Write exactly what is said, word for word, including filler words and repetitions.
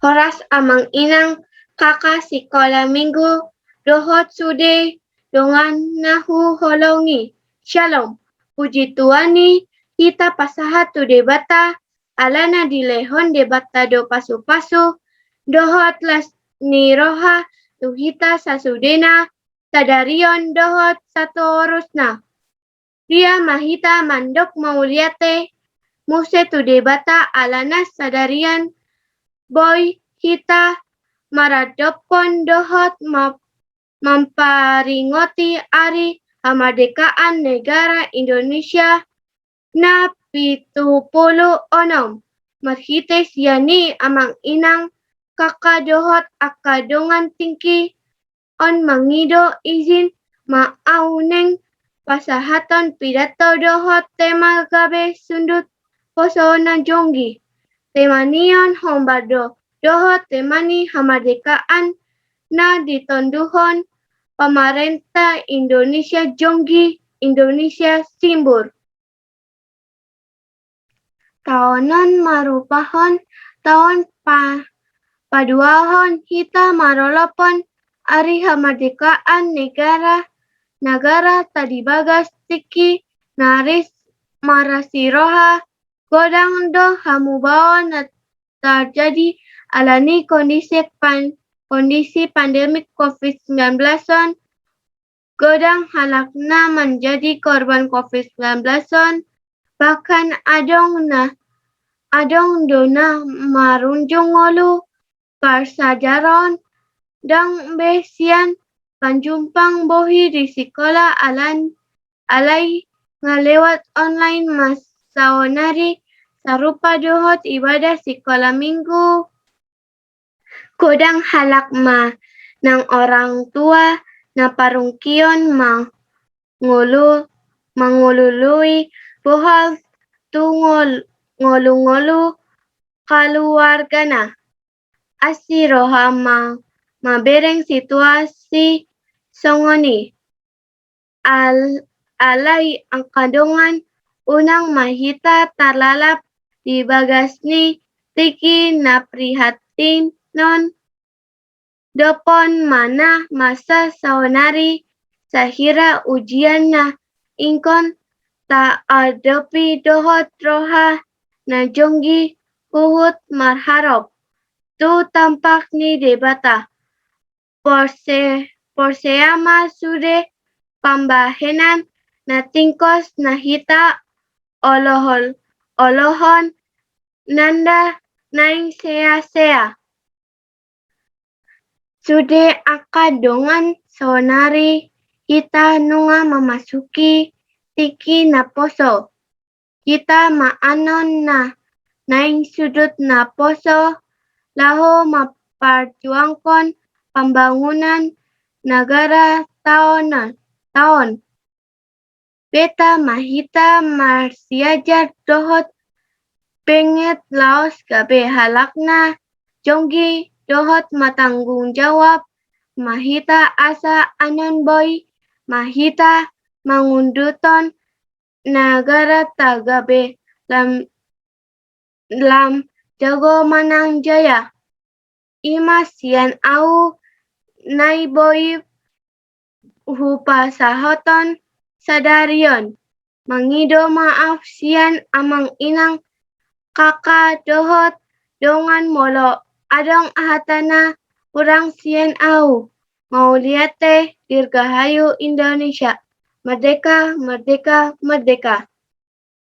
Horas amang inang, kaka sikola minggu, dohot sude dongan na huholongi. Syalom. Puji Tuhan i, hita pasahat tu Debata, alana dilehon Debata do pasu-pasu dohot las ni roha tu hita sasudena, sadarion dohot satorusna. Dia ma hita mandok mauliate muse tu Debata alana sadarion boi hita maradophon dohot ma-, mamparingoti ari hamardekaan negara Indonesia na pitu pulu onom. Marhite sian i amang inang, kaka dohot angka dongan tingki, on mangido izin ma au naeng pasahathon pidato dohot tema gabe sundut poso na jonggi. Tema ni on hombar do dohot tema ni hamardekaan na ditonduhon pamarenta Indonesia jonggi, Indonesia simbur. Taon on marupahon taon pa-, paduahon hita marolopon ari hamardekaan negara, nagara ta di bagas tingki na ris marasi roha. Godang do hamubaon na tarjadi alani kondisi pan-, kondisi pandemi covid sembilan belas on. Godang halak na manjadi korban covid sembilan belas on, bahkan adong na, adong do na marunjung ngolu parsajaron, ndang be sian panjumpang bohi di sikola alan-, alai nga lewat online ma saonari sarupa dohot ibadah sikola minggu. Godang halak ma nang orang tua na parungkion mangolu-, mangolului bohal tu ngol-, ngolu-ngolu kaluargana. Asi roha ma-, mabereng situasi songon i. Al-, alai angka dongan, unang ma hita tarlalap di bagas ni tingki na prihatinon. Dophon ma na masa saonari, sahira ujian na ingkon taadopi dohot roha na jonggi huhut marharop tu tampak ni Debata. Porse-, porsea ma sude pambahenan na tingkos na hita olohol-, olohon nanda naeng sea-sea. Sude angka dongan, saonari hita nunga mamasuki tingki na poso. Hita ma annon na naeng sundut na poso laho mamparjuangkon pambangunan nagara taon on, taon. Beta ma hita marsiajar dohot benget laos gabe halak na jonggi dohot matanggung jawab ma hita asa annon boi ma hita mangunduthon nagara ta gabe lam, lam jago manang jaya. I ma sian au na i boi hupasahathon sadari on. Mangido maaf sian amang inang, kaka dohot dongan molo adong hata na hurang sian au. Mauliate, dirgahayu Indonesia. Merdeka, merdeka, merdeka.